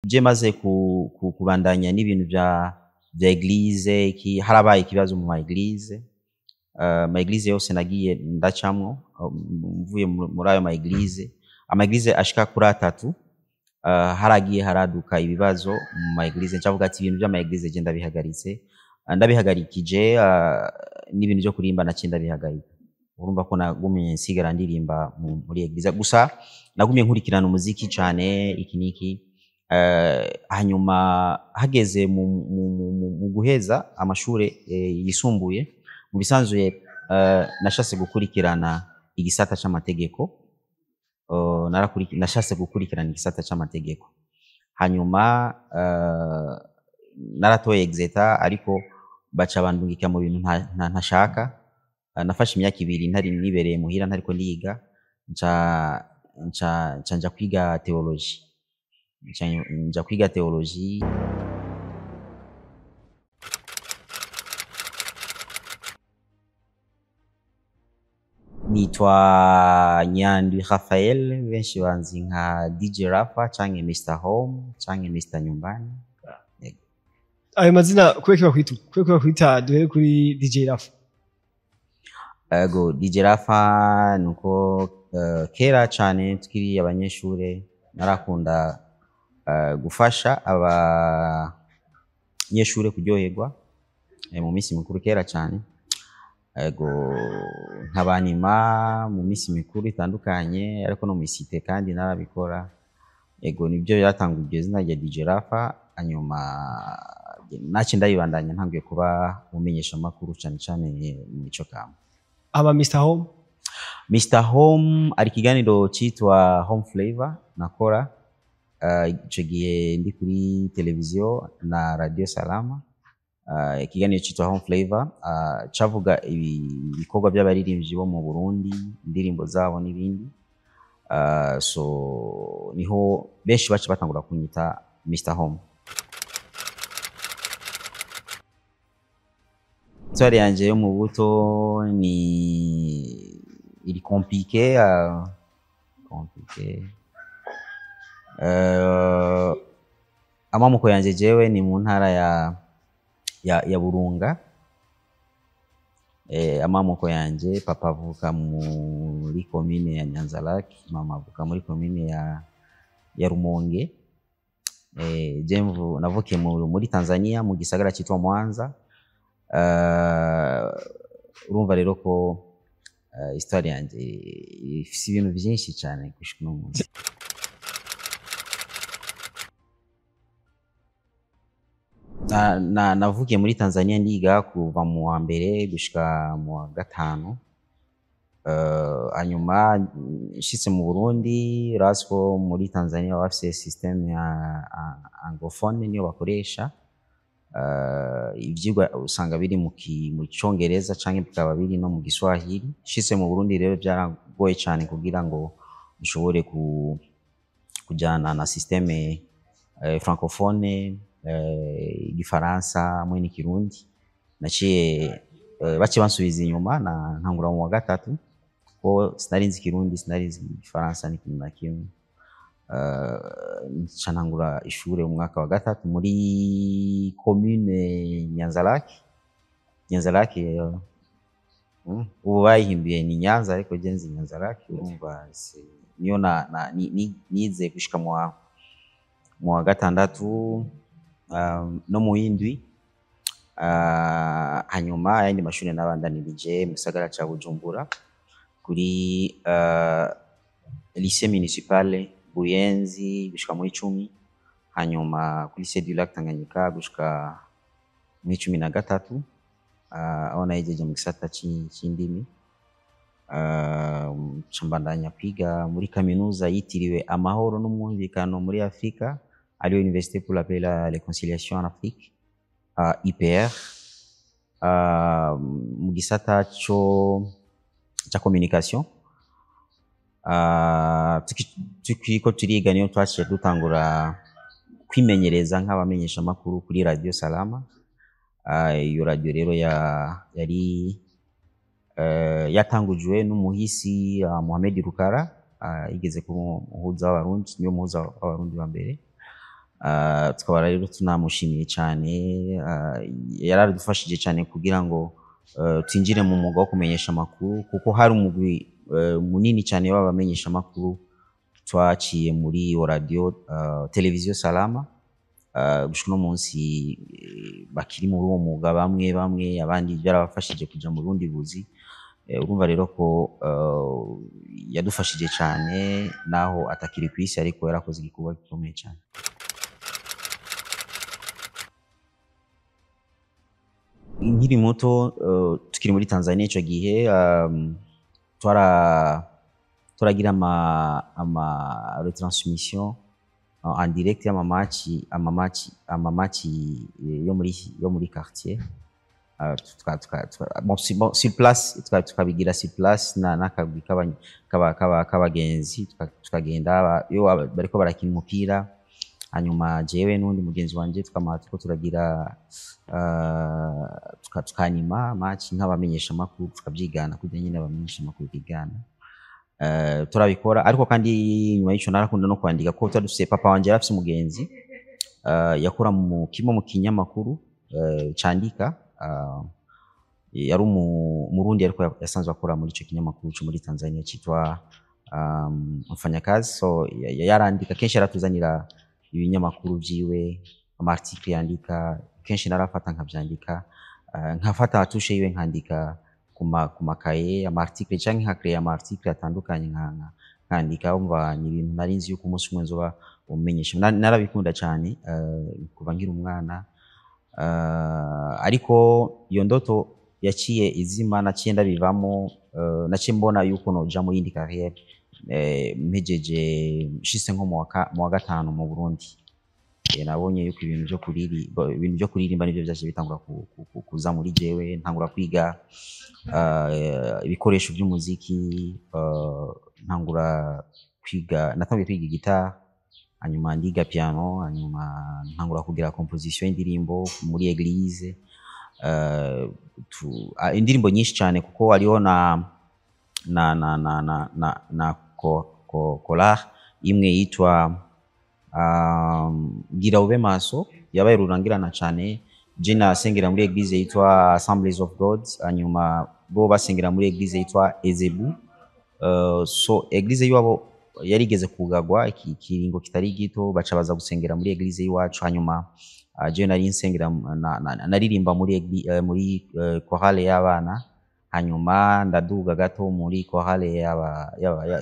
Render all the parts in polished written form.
Je maze kubandanya n'ibintu vya église, iki harabaye ikibazo mu ma église. Ma église yose nagiye ndacamwo, mvuye muri ayo ma église, ama église ashika kuri atatu, haragiye haraduka ibibazo mu ma église. Ncavuga ati ibintu vy'ama église je ndabihagaritse. Ndabihagarikije, n'ibintu vyo kuririmba naciye ndabihagarika. Urumva ko nagumye nsigara ndirimba muri église gusa, nagumye nkurikirana umuziki cane, iki niki. Hanyuma hageze mu guheza amashure yisumbuye, mu bisanzwe nashatse gukurikirana igisata c'amategeko. Nashatse gukurikirana igisata c'amategeko, hanyuma naratoye exeta, ariko baca bandungika mu bintu ntashaka. Nafashe imyaka 2 ntari nibereye muhira, ntariko ndiga, nca nja kwiga théologie, nca nja kwiga théologie. Nitwa Nyandwi Raphael, benshi banzi nka DJ Rafa canke Mr Home canke Mr Nyumbani. Ayo mazina kubera bakwita, kubera bakwita? Duhere kuri DJ Rafa. Ego, DJ Rafa nuko kera cane tukiri abanyeshure narakunda gufasha abanyeshure kuryoherwa mu minsi mikuru kera cane. Ego, nkabanima mu minsi mikuru itandukanye, ariko no mw'isite kandi narabikora. Ego, nibyo byatanguje izina rya DJ Rafa. Hanyuma naci ndabibandanya, ntanguye kuba umumenyeshamakuru cane cane mu Mico Kama. Aba Mr Home? Mr Home ari ikiganiro citwa Home Flavor nakora ico gihe ndi kuri televiziyo na Radio Salama. Ikiganiro citwa Home Flavor cavuga ibikorwa by'abaririmbyi bo mu Burundi, indirimbo zabo n'ibindi. So niho benshi baca batangura kunyita Mr Home. Histoire yanje yo mu buto ni iri compliqué, compliqué. Amamuko yanje jewe ni mu ntara ya Burunga. Amamuko yanje, papa avuka muri komine ya Nyanza-Lac, mama avuka muri komine ya Rumonge. Je navukiye muri Tanzania, mu gisagara citwa Mwanza. Urumva rero ko histoire yanje ifise ibintu vyinshi cane gushika uno munsi. Navukiye muri Tanzania, ndiga kuva mu wa mbere gushika mu wa gatanu. Hanyuma nshitse mu Burundi, urazi ko muri Tanzania baba bafise système ya anglophone, niyo bakoresha. Ivyigwa usanga biri mu Congereza canke bikaba biri no mu Giswahili. Nshitse mu Burundi rero byaragoye cane kugira ngo nshobore kujana na système francophone, Igifaransa hamwe n'Ikirundi. Naciye baciye bansubiza inyuma, na ntangura mu wa gatatu, ko sinari nzi Ikirundi, sinari nzi Igifaransa n'ikintu na kimwe. Nca ntangura ishure mu mwaka wa gatatu muri commune Nyanza-Lac. Nyanza-Lac ubu bayihinduye ni Nyanza, ariko je nzi Nyanza-Lac. Urumva niyo nize gushika mu wa gatandatu no mu w'indwi. Hanyuma ayandi mashure nabandanirije mu gisagara ca Bujumbura, kuri lycée municipal Buyenzi gushika muri 10, hanyuma kuri lycée du Lac Tanganyika gushika muri 13, aho nahejeje mu gisata c'indimi. Nca mbandanya kwiga muri kaminuza yitiriwe amahoro n'umwumvikano muri Afrika, ariyo Université pour la paix et la réconciliation en Afrique, UPR, mu gisata ca communication. Tukiriko turiga niyo twaciye dutangura kwimenyereza nk'abamenyeshamakuru kuri Radio Salama. Iyo radio rero yari yatangujwe n'umuhisi Mohamed Rukara, yigeze kuba umuhuza w'Abarundi, niwe muhuza w'Abarundi wa mbere. Tukaba rero tunamushimiye cyane. Yaradufashije cyane kugira ngo twinjire mu mwuga wo kumenyesha amakuru, kuko hari umugwi munini cyane w'abamenyesha amakuru twaciye muri iyo radio, Televiziyo Salama. Gushika uno munsi bakiri muri uwo mwuga bamwe bamwe, abandi byarabafashije kuja mu bundi buzi. Urumva rero ko yadufashije cyane, naho atakiri ku isi, ariko yarakoze igikorwa gikomeye cyane. Nkiri muto, tukiri muri Tanzania ico gihe, twaragira ama retransmission en direct y'amamaci yo muri quartier. Bon, bon, sur place tukabigira sur place n'akagwi k'abagenzi, tukagenda iyo bariko barakina umupira, hanyuma jewe n'undi mugenzi wanje tukama turiko turagira, tukanima match nk'abamenyesha amakuru, tukavyigana kurya nyene abamenyesha amakuru bigana. Turabikora, ariko kandi nyuma y'ico narakunda no kwandika, kuko twari dufise, papa wanje yarafise umugenzi yakora mu kimwe mu kinyamakuru candika. Yari umurundi, ariko yasanzwe akora muri ico kinyamakuru co muri Tanzania citwa Mfanyakazi. So yarandika kenshi, yaratuzanira ibinyamakuru vyiwe, ama article yandika, kenshi narafata nkavyandika, nkafata touche yiwe nkandika ku makaye ama article, canke nka créer ama article atandukanye nkandika. Umva, ni ibintu nari nzi yuko umunsi umwe nzoba umumenyesha. Narabikunda cane kuva nkiri umwana. Ariko iyo ndoto yaciye izima, naciye ndabivamo. Naciye mbona yuko noja mu yindi carrière mpejeje, nshitse nko mu wa gatanu mu Burundi. Nabonye yuko ibintu vyo kuririmba nivyo vyaciye bitangura kuza muri jewe. Ntangura kwiga ibikoresho vy'umuziki, ntangura kwiga, natanguye kwiga guitare, hanyuma ndiga piano, hanyuma ntangura kugira composition y'indirimbo muri église. Indirimbo nyinshi cyane, kuko hariho na chorale imwe yitwa Gira ube maso, yabaye rurangirana cyane. Je nasengera muri église yitwa Assemblies of God, hanyuma bo basengera muri église yitwa Ezebu. So église y'iwabo yarigeze kugagwa ikiringo kitari gito, baca baza gusengera muri église y'iwacu. Hanyuma je nari nsengera naririmba muri chorale y'abana, hanyuma ndaduga gato muri chorale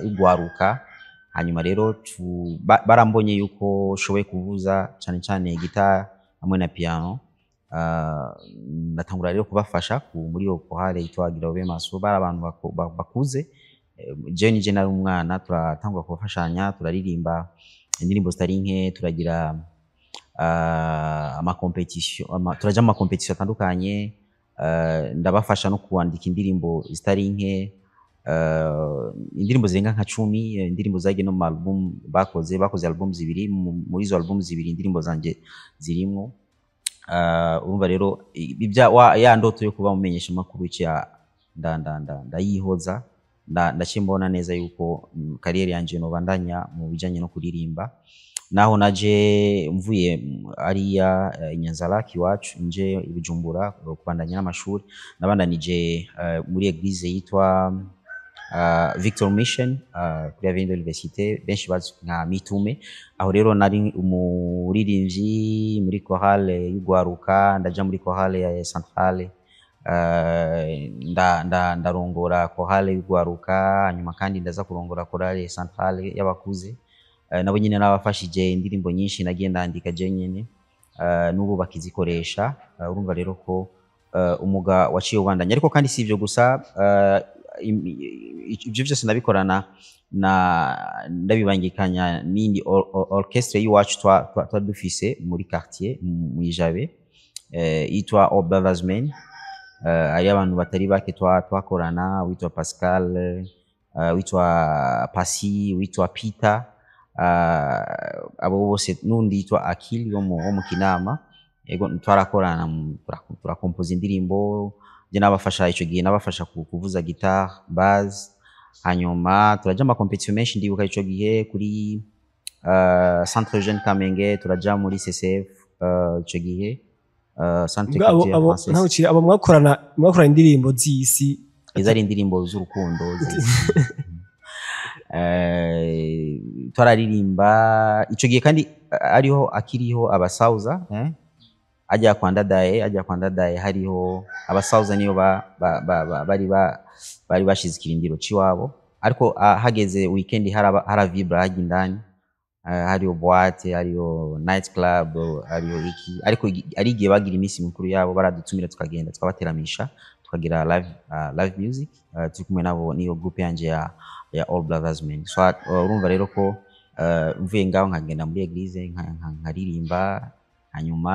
y'ugwaruka. Hanyuma rero barambonye yuko nshoboye kuvuza cyane cyane guitare hamwe na piano. Natangura rero kubafasha muri iyo chorale yitwa Gira ube maso. Bari abantu bakuze, je nije nari umwana. Turatangura kubafashanya, turaririmba indirimbo zitari nke, turagira ama competition, turaja mu ma competition atandukanye. Ndabafasha no kwandika indirimbo zitari nke, indirimbo zirenga nka 10, indirimbo zagiye no mu album bakoze. Bakoze album zibiri, muri izo album zibiri indirimbo zanje zirimwo. Urumva rero ya ndoto yo kuba mumenyesha makuru ica ndayihoza, ndaciye mbona neza yuko carrière yanje nobandanya mu bijanye no kuririmba. Naho naje mvuye ariya i Nyanza-Lac iwacu, nje i Bujumbura kubandanya n'amashuri, nabandanije muri église yitwa Victor Mission kuri Avenue de l'Université, benshi bazi nka Mitume. Aho rero nari umuririmbyi muri chorale y'ugwaruka, ndaja muri chorale ya centrale, ndarongora chorale y'ugwaruka, hanyuma kandi ndaza kurongora chorale centrale y'abakuze. Nabo nyine nabafashije indirimbo nyinshi nagiye ndandika je nyene, n'ubu bakizikoresha. Urumva rero ko umwuga waciye ubandanya. Ariko kandi si ivyo gusa, ivyo vyose ndabikorana na ndabibangikanya n'indi orchestre y'iwacu twa dufise muri quartier mw'ijabe, yitwa All Brothers Men. Hariyo abantu batari bake twakorana, witwa Pascal, witwa Pasi, witwa Peter, abo bose, n'undi yitwa Akili wo mu Kinama. Ego, twarakorana, turakompoza indirimbo. Je nabafasha ico gihe, nabafasha kuvuza guitare basse, hanyuma turaja ama competition menshi. Ndibuka ico gihe kuri Centre Jeune Kamenge, turaja muri CCF, ico gihe Centre Abo Culturel abo Français. Ntaho uciye, abo mwakorana indirimbo z'isi? Izo ari indirimbo z'urukundo z'isi. Twararirimba ico gihe kandi ariho akiriho abasauza, eh? Ajya kwa Ndadaye, ajya kwa Ndadaye hariho abasauza, niyo ba, ba, ba, ba, bari ba, bari bashize ikirindiro ciwabo, ariko hageze weekend hara vibra hajya indani. Hariho boîte, hariho night club, hariho iki, ariko ari igihe bagira iminsi mikuru yabo baradutumira, tukagenda tukabateramisha, tukagira live music, turi kumwe nabo, niyo groupe yanje ya All Brothers Men. So urumva rero ko mvuye ngaho nkagenda muri église nkaririmba, hanyuma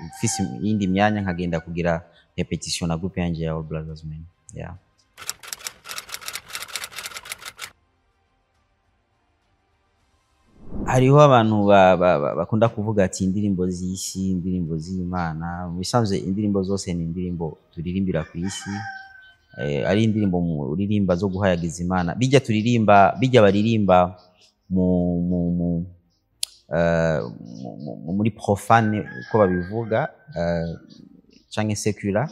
mfise iyindi myanya nkagenda kugira répétition na groupe yanje ya All Brothers Men, yeah. Hariho abantu bakunda kuvuga ati indirimbo z'isi, indirimbo z'Imana. Mu bisanzwe indirimbo zose ni indirimbo turirimbira ku isi, ari indirimbo uririmba zo guhayagiza Imana, bijya turirimba, bijya baririmba muri profane uko babivuga, canke secular,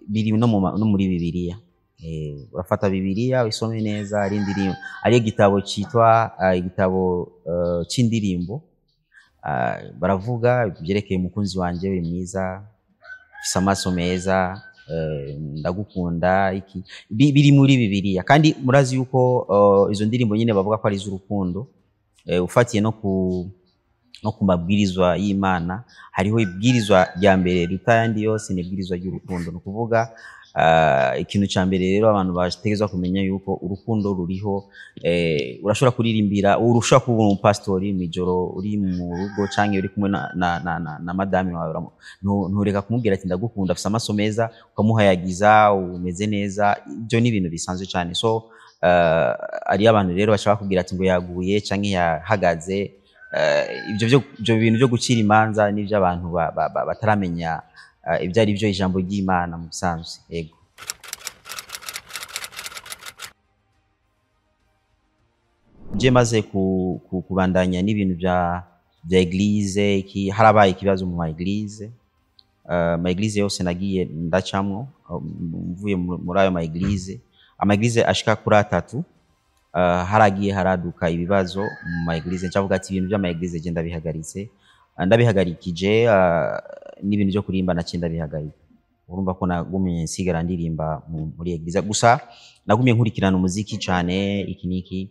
biri no muri Bibiliya. Urafata Bibiliya usome neza, ari indirimbo, ari igitabo citwa igitabo c'indirimbo. Baravuga ibyerekeye umukunzi wanje, uri mwiza, ufise amaso meza, ndagukunda, iki biri muri Bibiliya. Kandi murazi yuko izo ndirimbo nyine bavuga ko ari iz'urukundo, ufatiye no ku mabwirizwa y'Imana, hariho ibwirizwa rya mbere riruta ayandi yose, ni ibwirizwa ry'urukundo. Ni ukuvuga ikintu ca mbere rero abantu bategerezwa kumenya yuko urukundo ruriho. Urashobora kuririmbira, urushobora kuba umupasitori mw'ijoro uri mu rugo canke uri kumwe na madame wawe, ntureka kumubwira ati ndagukunda, afise amaso meza, ukamuhayagiza, umeze neza. Ibyo ni ibintu bisanzwe cane. So hariyo abantu rero bashaka kubwira ati ngo yaguye canke yahagaze. Ibyo bintu byo gucira imanza n'ibyo abantu bataramenya ibyo ari byo ijambo ry'Imana mu bisanzwe, yego. Je maze kubandanya n'ibintu bya église iki, harabaye ikibazo mu ma église. Ma église yose nagiye ndacamwo, mvuye muri ayo ma église, ama église ashika kuri atatu, haragiye haraduka ibibazo mu ma église, ncavuga ati ibintu by'ama église je ndabihagaritse. Ndabihagarikije, n'ibintu byo kurimba naciye ndabihagarika. Urumva ko nagumye nsigara ndirimba muri église gusa, nagumye nkurikirana umuziki cane, iki niki.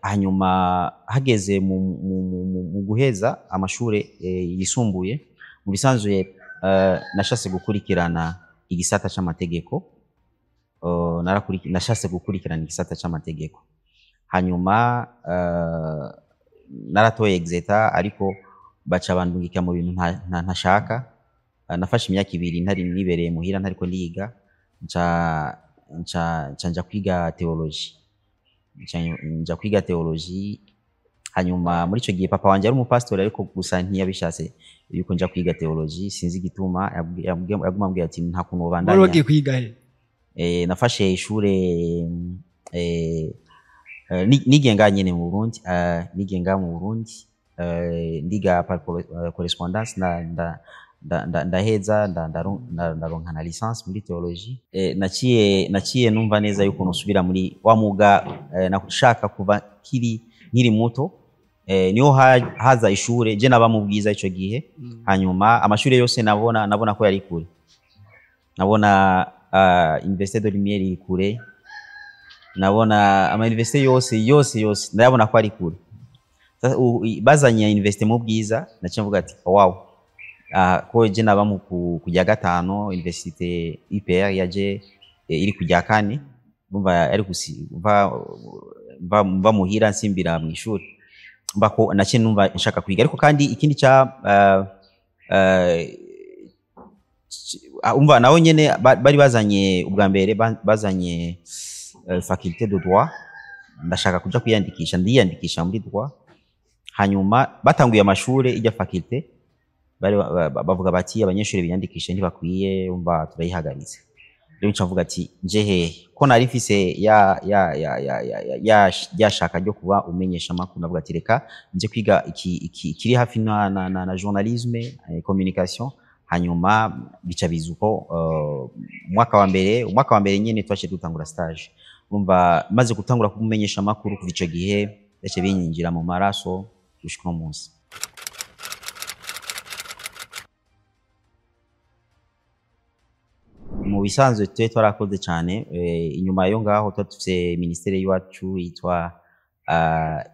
Hanyuma hageze mu guheza amashure yisumbuye, mu bisanzwe nashatse gukurikirana igisata c'amategeko. Nashatse gukurikirana igisata c'amategeko, hanyuma naratoye exeta, ariko baca bandungika mu bintu ntashaka. Nafashe imyaka 2 ntari nibereye muhira, ntariko ndiga, nca nja kwiga théologie, nca nja kwiga théologie. Hanyuma muri ico gihe papa wanje yari umupasitori, ariko gusa ntiyabishatse yuko nja kwiga théologie, sinzi igituma. Yaguma ambwira ati nta kuntu Wari wobandanya. wagiye kwiga he? Nafashe ishure nigenga nyene mu Burundi, nigenga mu Burundi, ndiga par correspondance, ndaheza, ndaronka na licence muri théologie. Naciye numva neza yuko nosubira muri wa mwuga nashaka kuva nkiri muto. Niho haza ishure, je naba mu Bwiza ico gihe. Hanyuma amashure yose nabona ko yari kure, nabona Université de Lumière iri kure, nabona ama université yose yose yose ndayabona ko ari kure. Sasa, bazanye université mu Bwiza, naciye mvuga ati wow, ko je naba mu kujya gatanu, université UPR yaje iri kujya kane, umva ari kusi mva muhira nsimbira mu ishuri, mba ko naciye numva nshaka kwiga. Ariko kandi ikindi ca umva naho nyene bari bazanye ubwa mbere, bazanye faculté de droit, ndashaka kuja kwiyandikisha, ndiyandikisha muri droit. Hanyuma batanguye amashure, ijya faculté bari bavuga bati abanyeshuri biyandikishe ntibakwiye, umva turayihagaritse. Rero nca mvuga ati nje hehe ko nari mfise ya ya ya ya ya ya ya ya shaka ryo kuba umenyesha makuru, navuga ati reka nje kwiga iki, iki kiri hafi na journalisme, communication. Hanyuma bica biza uko. Umwaka wa mbere nyene twaciye dutangura stage. Urumva maze gutangura kumenyesha makuru, kuva ico gihe yaciye binyinjira mu maraso gushika uno munsi. Mu bisanzwe twe twarakoze cyane. Inyuma yo ngaho tuba dufise ministère y'iwacu yitwa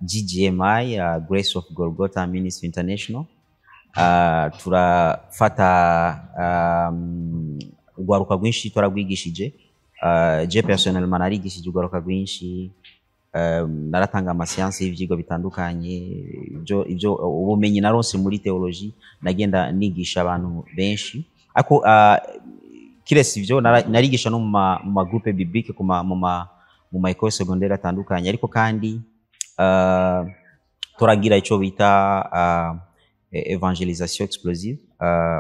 GGMI, Grace of Golgotha Ministry International. Turafata urwaruka rwinshi, twaragwigishije. Je personnellement narigishije urwaruka rwinshi. Naratanga ama séances y'ivyigwa bitandukanye, ivyo ubumenyi naronse muri théologie nagenda nigisha abantu benshi. Ariko kiretse ivyo, narigisha no mu ma groupe biblique, ku ma mu ma mu ma école secondaire atandukanye. Ariko kandi turagira ico bita évangélisation explosive.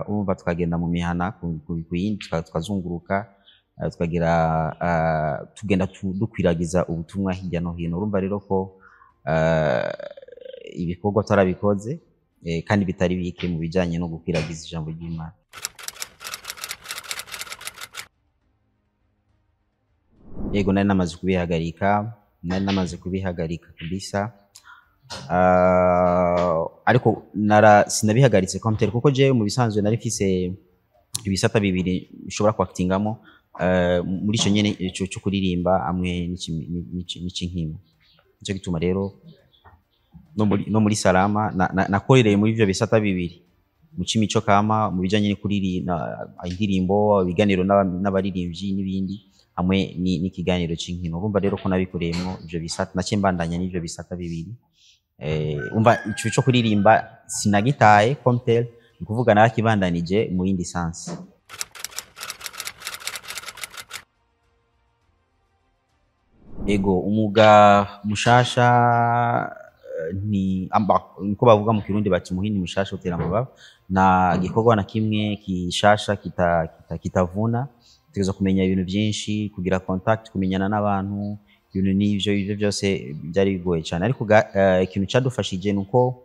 Urumva tukagenda mu mihana ku yindi, tukazunguruka, tukagira tugenda dukwiragiza ubutumwa hirya no hino. Urumva rero ko ibikorwa twarabikoze, kandi bitari bike mu bijanye no gukwiragiza ijambo ry'Imana. Yego, nari namaze kubihagarika, nari namaze kubihagarika kabisa. Ariko nara sinabihagaritse comme kuko jewe mu bisanzwe nari mfise ibisata bibiri nshobora kwakitingamo muri ico nyene ico cyo kuririmba hamwe n'ikinkino. Nico gituma rero no muri Salama nakorereye muri ivyo bisata bibiri, mu c'imico kama, mu bijanye no kuririmba indirimbo, ibiganiro n'abaririmbyi n'ibindi, hamwe n'ikiganiro c'inkino. Urumva rero ko nabikoreyemwo ivyo bisata, naciye mbandanya n'ivyo bisata bibiri. Umva ico co kuririmba sinagitaye comme tel, ni ukuvuga narakibandanije mu yindi sens. Ego, umwuga mushasha ni niko bavuga mu Kirundi bati umuhini mushasha utera amababa. Nta gikorwa na kimwe kishasha kitavuna. Utegerezwa kumenya ibintu byinshi, kugira contact, kumenyana n'abantu, ibintu n'ivyo. Ivyo byose byari bigoye cyane, ariko ikintu cadufashije nuko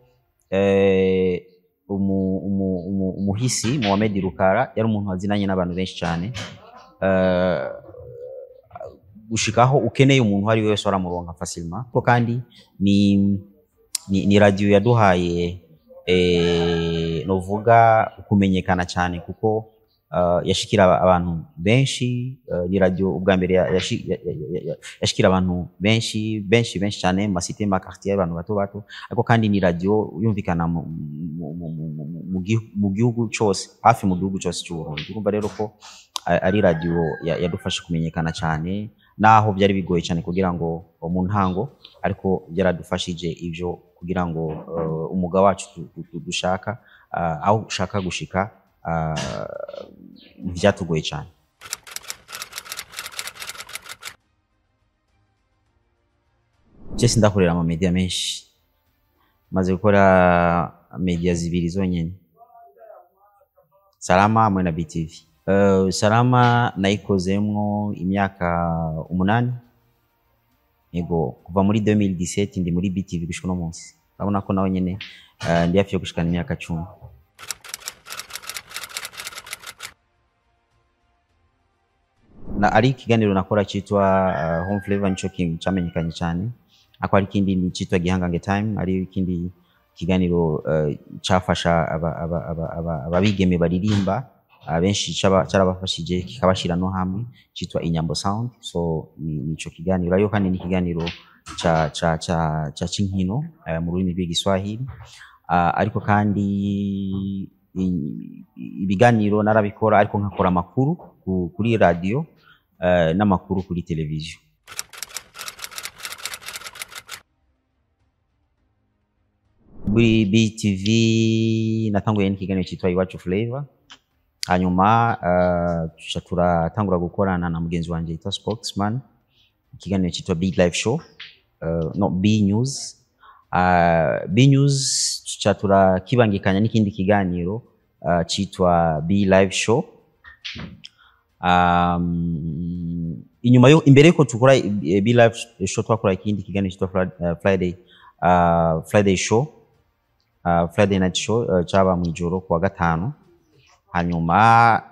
umuhisi Mohamed Rukara yari umuntu azinanye n'abantu benshi cyane, gushikaho ukeneye umuntu uwo ari we wese waramuronka facilement. Ko kandi ni radio yaduhaye, novuga kumenyekana cyane, kuko yashikira abantu benshi. Ni radio ubwa mbere yashikira abantu benshi benshi benshi cyane mu ma cités, ma quartier, abantu bato bato. Ariko kandi ni radio yumvikana mu gihugu cyose, hafi mu gihugu cyose cy'u Burundi. Urumva rero ko ari radio yadufashe kumenyekana cyane, naho byari bigoye cyane kugira ngo mu ntango, ariko byaradufashije ivyo kugira ngo umwuga wacu dushaka, aho ushaka gushika, ntivyatugoye cyane. Je sindakorera ama media menshi, maze gukora media zibiri zonyene, Salama hamwe na BTV. Salama nayikozemwo imyaka 8, yego, kuva muri 2017. Ndi muri BTV gushika uno munsi, urabona ko nawe nyene ndi hafi yo gushikana imyaka 10. Na ari ikiganiro nakora citwa Home Flavor, nico kintu camenyekanye cyane. Ako ari ikindi ni citwa Gihangange Time, ari ikindi kiganiro cafasha ababigeme baririmba abenshi, carabafashije kikabashira no hamwe, citwa Inyambo Sound. So nico kiganiro. Ariyo kandi ni ikiganiro ca c'inkino mu rurimi rw'igiswahili. Ariko kandi ibiganiro narabikora, ariko nkakora amakuru kuri radio n'amakuru kuri televiziyo. Muri BTV natanguye n'ikiganiro cyitwa Iwacu Flavor. Hanyuma tuca turatangura gukorana na mugenzi wanje yitwa Spokesman, ikiganiro cyitwa Big Life Show, no B News. B News tuca turakibangikanya n'ikindi kiganiro cyitwa B Live Show. Inyuma yo imbere yuko tukora Be Live Show, twakora ikindi kiganiro cyitwa Friday, Friday Show, Friday Night Show, caba mu ijoro kuwa gatanu. Hanyuma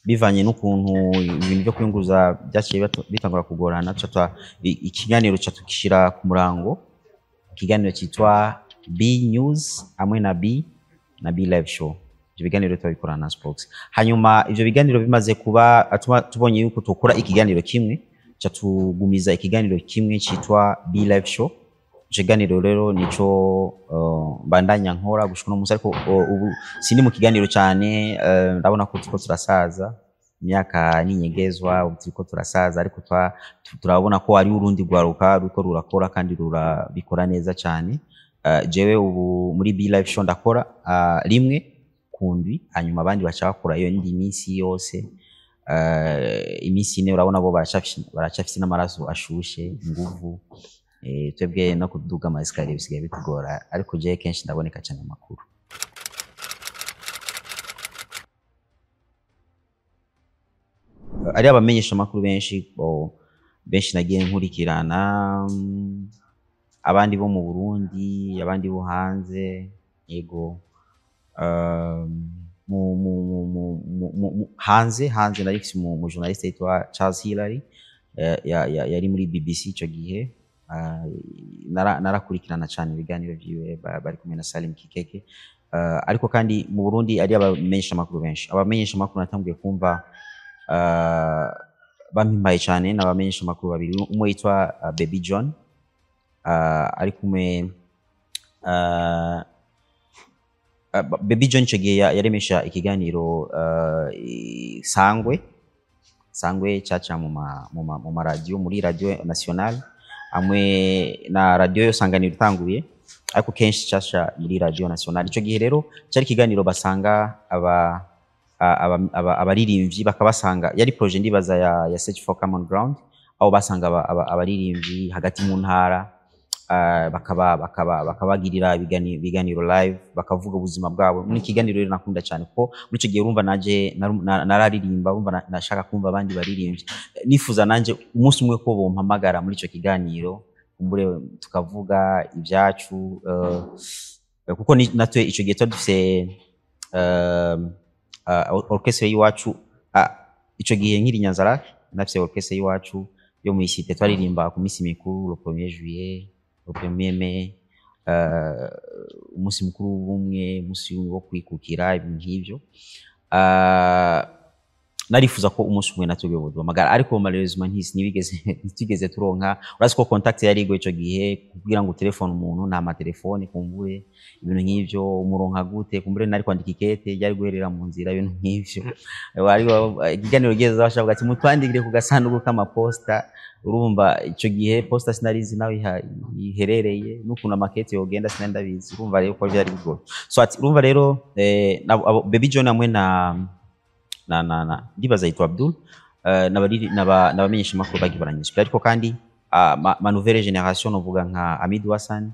bivanye n'ukuntu ibintu byo kwiyunguruza byaciye bitangura kugorana, ikiganiro ca tukishira ku murango, ikiganiro cyitwa B News hamwe na B Live Show. Ivyo biganiro turabikorana na Spox. Hanyuma ivyo biganiro bimaze kuba, tubonye yuko tukora ikiganiro kimwe, ca tugumiza ikiganiro kimwe cyitwa B Live Show. Ico kiganiro rero nico mbandanya nkora gushika uno munsi, ariko ubu sindi mu kiganiro cyane. Ndabona ko turiko turasaza, imyaka ninyegezwa, ubu turiko turasaza, ariko turabona ko ari urundi rwaruka ruriko rurakora kandi rurabikora neza cyane. Jewe ubu muri B Live Show ndakora rimwe kundwi, hanyuma abandi baca bakora iyo indi minsi yose, iminsi 4. Urabona bo baracafise n'amaraso ashushe, inguvu. Twebwe no kuduga ama escalier bisigaye bitugora, ariko jewe kenshi ndaboneka cyane mu makuru. Ari abamenyesha amakuru benshi, benshi nagiye nkurikirana, abandi bo mu Burundi, abandi bo hanze. Yego, mu, mu, mu, mu, mu, mu, mu, hanze nari mfise mu journaliste yitwa Charles Hillary, yari muri BBC ico gihe. Narakurikirana cyane ibiganiro vyiwe, bari kumwe na Salim Kikeke. Ariko kandi mu Burundi ari abamenyesha amakuru benshi. Abamenyesha amakuru natanguye kumva bampimbaye cyane n'abamenyesha amakuru babiri: umwe yitwa Baby John, ari kumwe Baby John ico gihe yaremesha ikiganiro Sangwe. Sangwe caca mu maradiyo, muri Radio Nationale hamwe na radio yo Sanganiro itanguye, ariko kenshi caca muri Radio Nationale. Ico gihe rero cari ikiganiro basanga abaririmbyi, bakabasanga. Yari projet ndibaza ya Search for Common Ground, aho basanga abaririmbyi hagati mu ntara, bakabagirira ibiganiro live, bakavuga ubuzima bwabo. Muri ikiganiro rero nakunda cyane, kuko muri icyo gihe urumva naje nararirimba, urumva nashaka kumva abandi baririmbyi. Nifuza nanje umunsi umwe ko bompamagara muri ico kiganiro, kumbure tukavuga ibyacu, kuko natwe ico gihe twari dufise orchestre y'iwacu. Ico gihe nkiri Nyanzarake nafise orchestre y'iwacu yo mu cité, twaririmba ku minsi mikuru, le 1er juillet, le 1er mai, umunsi mukuru w'ubumwe, umunsi wo kwikukira, ibintu nk'ivyo. Narifuza ko umunsi umwe natwe boduhamagara, ariko malheureusement ntitwigeze turonka. Urazi ko contact yari igoye ico gihe, kugira ngo telefone umuntu, nta matelefone, kumbure ibintu nk'ivyo umuronka gute? Kumbure nari kwandika ikete ryari guherera mu nzira, ibintu nk'ivyo. Wari ikiganiro geza bashavuga ati mutwandikire ku gasanduku k'amaposta. Urumva ico gihe posta sinarizi nawe iherereye, n'ukuntu amakete yogenda sinari ndabizi. Urumva rero ko vyari bigoye. So ati urumva rero Baby John hamwe na ndibaza yitwa Abdul, n'abamenyesha makuru bagiye baranyishyura. Ariko kandi ma nouvelle génération, novuga nka Amidou Hassan,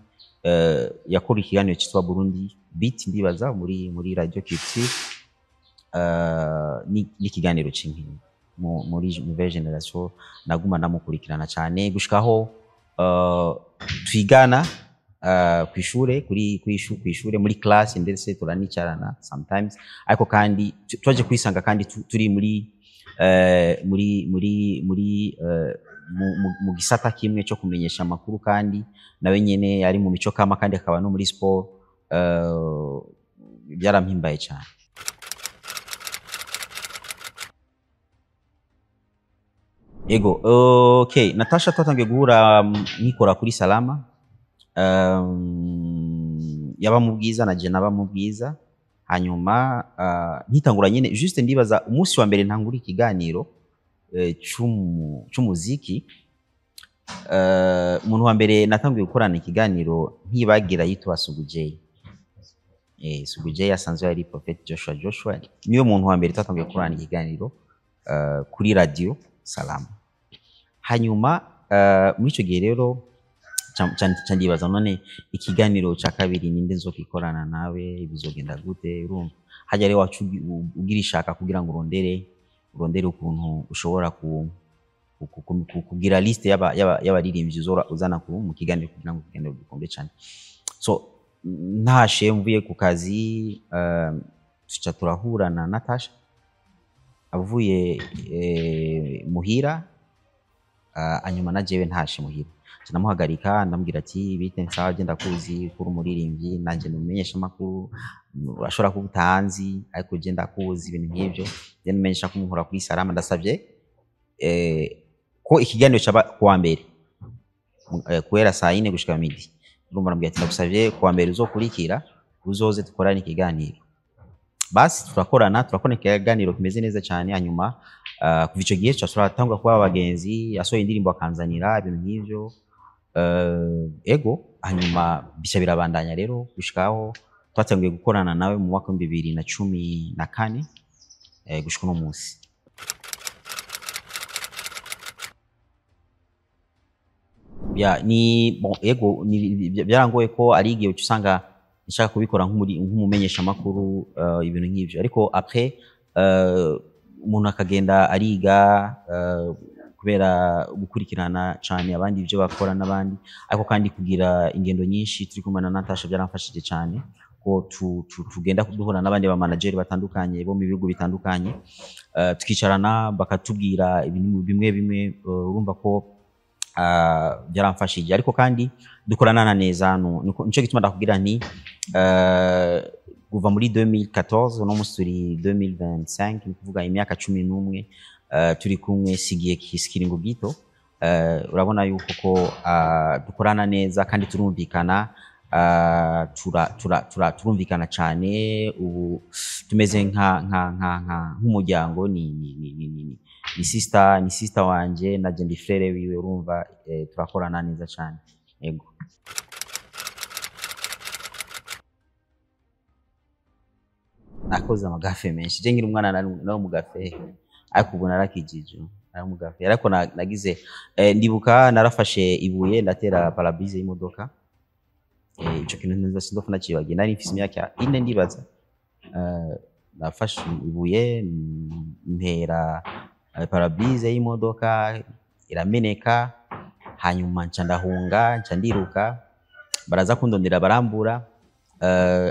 yakora ikiganiro cyitwa Burundi Beat, ndibaza muri Radio Culture, n'ikiganiro c'inkino. Muri nouvelle génération naguma ndamukurikirana cyane gushikaho twigana kw'ishure, kuri kw'ishure muri classe, ndetse turanicarana sometimes. Ariko kandi twaje kwisanga kandi turi muri muri muri muri mu gisata kimwe cyo kumenyesha amakuru, kandi nawe nyene ari mu mico kama, kandi akaba no muri sport. Byarampimbaye cyane. Ego, okay. Natasha twatangiye guhura nkikora kuri Salama. Yaba mu Bwiza na je naba mu Bwiza. Hanyuma nkitangura nyene, juste ndibaza umunsi wa mbere ntangura ikiganiro c'umuziki, umuntu wa mbere natanguye gukorana ikiganiro ntibagira yitwa Sugujey. Sugujey asanzwe yari Prophet Joshua Joshua, niwe muntu wa mbere twatanguye gukorana ikiganiro kuri Radio Salama. Hanyuma muri ico gihe rero Ca ndibaza, none ikiganiro ca kabiri ninde nzokikorana nawe, bizogenda gute? Urumva hajya rero wacu ugira ishaka kugira ngo urondere ukuntu ushobora kugira liste y'abaririmbyi uzora uzana mu kiganiro kugira ngo ikiganiro gikombe cyane. So ntashe mvuye ku kazi, tuca turahura na Natasha avuye muhira, hanyuma na jewe ntashe muhira. Nca ndamuhagarika, ndamubwira ati: "Bite nsaje, ndakuzi kuri umuririmbyi, nanje numenyesha amakuru, urashobora kuba utanzi ariko je ndakuzi," ibintu nk'ivyo. Je numenyesha ko muhura kuri Salama, ndasavye ko ikiganiro caba kuwa mbere, guhera saa 4 gushika midi. Urumva namubwira ati: "Ndagusavye kuwa mbere uzokurikira uzoze dukorane ikiganiro." Basi turakorana ikiganiro kimeze neza cyane. Hanyuma kuva ico gihe tuca turatangura kuba abagenzi, asohoye indirimbo akanzanira, ibintu nk'ivyo. Ego, hanyuma bica birabandanya rero gushikaho twatanguye gukorana nawe mu mwaka wa 2014, gushika uno munsi. Ya, ni bon, ego, byarangoye ko ari igihe uca usanga nshaka kubikora nk'umumenyeshamakuru, ibintu nk'ivyo, ariko après umuntu akagenda ariga, kubera gukurikirana cane abandi ibyo bakora n'abandi, ariko kandi kugira ingendo nyinshi turi kumwe na Natasha byaramfashije cane ko tugenda duhura n'abandi ba manager batandukanye bo mu bihugu bitandukanye, tukicarana bakatubwira ibintu bimwe bimwe. Urumva ko byaramfashije, ariko kandi dukorana na neza. Nico gituma ndakubwira nti kuva muri 2014, uno munsi turi 2025, ni kuvuga imyaka 11 turi kumwe, sigiye kiringo gito. Urabona yuko ko dukorana neza kandi turumvikana, turumvikana cyane. Ubu tumeze nk'umuryango, ni sister wanje, naje ndi frère wiwe. Urumva turakorana neza cyane, yego. Nakoze amagafe menshi je nkiri umwana, nari umugafe, ariko ubu narakijije. Nari umugafe, ariko nagize, ndibuka narafashe ibuye ndatera pare-brise y'imodoka. Ico kintu nza sindopfa nacibagiye. Nari mfise imyaka 4 ndibaza. Nafashe ibuye ntera pare-brise y'imodoka irameneka, hanyuma nca ndahunga, nca ndiruka, baraza kundondera barambura.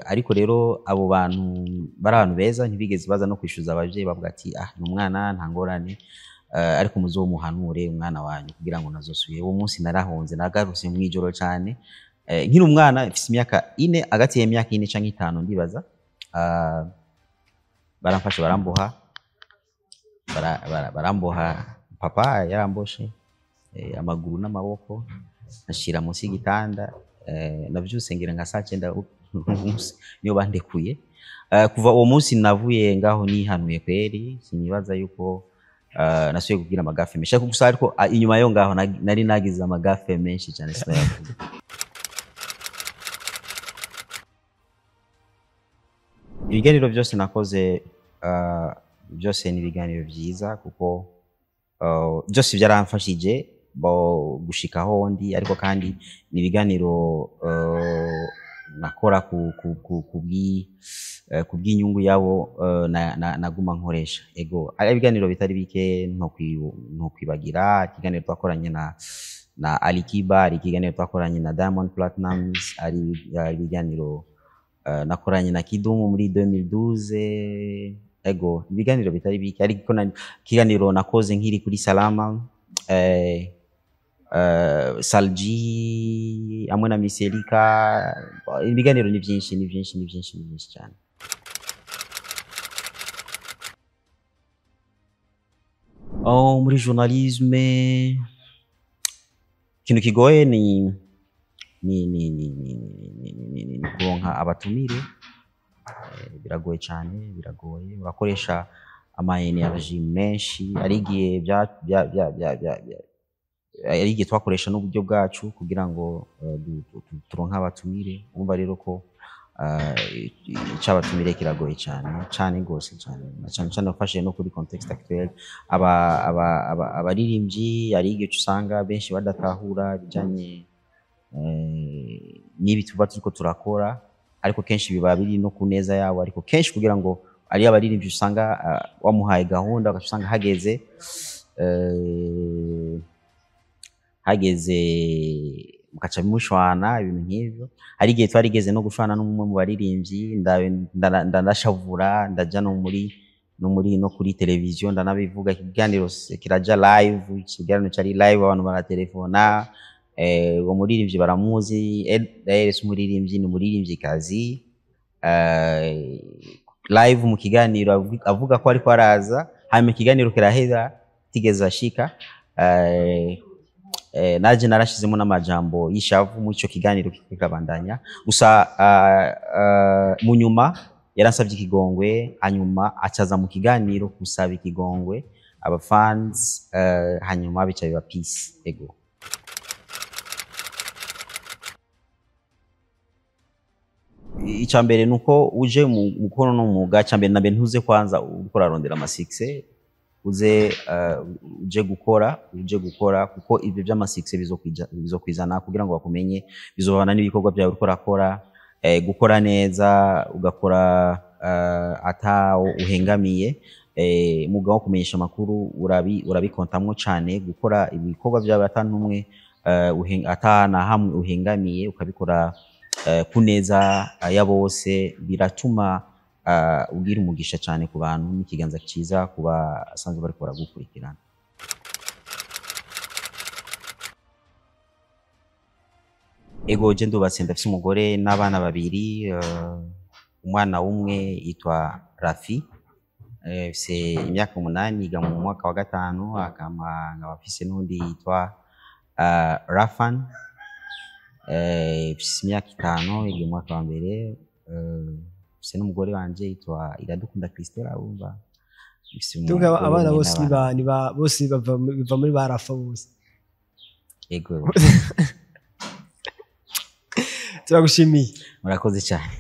Ariko rero abo bantu bari abantu beza, ntibigeze baza no kwishyuza abavyeyi, bavuga ati: "Ah, ni umwana, nta ngorane, ariko muzomuhanure umwana wanyu kugira ngo nazosubire." Uwo munsi narahunze, nagarutse mw'ijoro cane, nkiri umwana mfise imyaka 4, hagati y'imyaka 4 canke 5 ndibaza. Baramfashe baramboha, baramboha, papa yaramboshe amaguru n'amaboko, nshira munsi y'igitanda. Navyutse ngira nka saa 9 umunsi niyo bandekuye. Kuva uwo munsi navuye ngaho nihanuye kweri, sinibaza yuko nasubiye kugira amagafe menshi, ariko gusa ariko inyuma yo ngaho nari nagize amagafe menshi cyane, sinayavuga. Ibiganiro byose nakoze, byose ni ibiganiro byiza kuko byose byaramfashije bo gushikaho ndi, ariko kandi ni ibiganiro nakora ku bw'inyungu yabo, naguma nkoresha. Ego, ari ibiganiro bitari bike ntokwibagira. Ikiganiro twakoranye na Alikiba, ari ikiganiro twakoranye na Diamond Platnumz, ari ibiganiro nakoranye na Kidumu muri 2012. Ego, ibiganiro bitari bike, ariko ikiganiro nakoze nkiri kuri Salama, Salji hamwe na Miss Erika. Ibiganiro ni byinshi, ni byinshi, ni byinshi, ni byinshi cyane. Oh, muri journalisme ikintu kigoye ni kuronka abatumire. Biragoye cyane, biragoye, urakoresha ama énergie menshi. Ari igihe bya bya bya bya bya bya- ari igihe twakoresha n'uburyo bwacu kugira ngo turonke abatumire. Urumva rero ko icabatumire kiragoye cyane cyane rwose cyane, na cyane cyane ufashe no kuri contexte actuel, aba aba aba abaririmbyi, hari igihe usanga benshi badatahura ibijanye N'ibi tuba turiko turakora, ariko kenshi biba biri no ku neza yabo, ariko kenshi kugira ngo ari abaririmbyi usanga wamuhaye gahunda, ugaca usanga hageze hageze mugaca mushwana, ibintu nk'ivyo. Hari igihe twarigeze no gushwana n'umwe mu baririmbyi, ndashavura, ndaja no muri no kuri televiziyo ndanabivuga, ikiganiro kiraja live, ikiganiro cari live, abantu baratelefona. Uwo muririmbyi baramuzi, d'ailleurs si umuririmbyi, ni umuririmvyikazi. Live mu kiganiro avuga ko ariko araza, hanyuma ikiganiro kirahera tigeze ashika. Naje narashizemo n'amajambo y'ishavu muri ico kiganiro kikabandanya gusa. Mu nyuma yaransabye ikigongwe, hanyuma acaza mu kiganiro gusaba ikigongwe aba fans, hanyuma bica biba peace. Ego. Icya mbere ni uko uje mu gukora uno mwuga, icya mbere na mbere ntuze kwanza uriko urarondera ama succès, uze uje gukora, kuko ibyo by'ama succès bizokwizana kugira ngo bakumenye, bizobana n'ibikorwa byawe uriko urakora. Gukora neza, ugakora ata uhengamiye. Umwuga wo kumenyesha amakuru urabikontamwo cane, gukora ibikorwa byawe ata n'umwe ata na hamwe uhengamiye, ukabikora ku neza ya bose, biratuma ugira umugisha cyane ku bantu n'ikiganza cyiza ku basanzwe bariko baragukurikirana. Ego, je ndubatse, ndafise umugore n'abana babiri. Umwana umwe yitwa Rafi, afise imyaka 8, yiga mu mwaka wa gatanu. Akama nkaba afise n'undi yitwa Rafan, afise imyaka 5, yiga mu mwaka wa mbere. Mfise n'umugore wanje yitwa Iradukunda Christella. Wumva mfise Donc umugore abana umwe bose ni n'abana. ba ni ba bose biva muri ba Rafa bose. Ego. Turagushimiye. Murakoze cyane.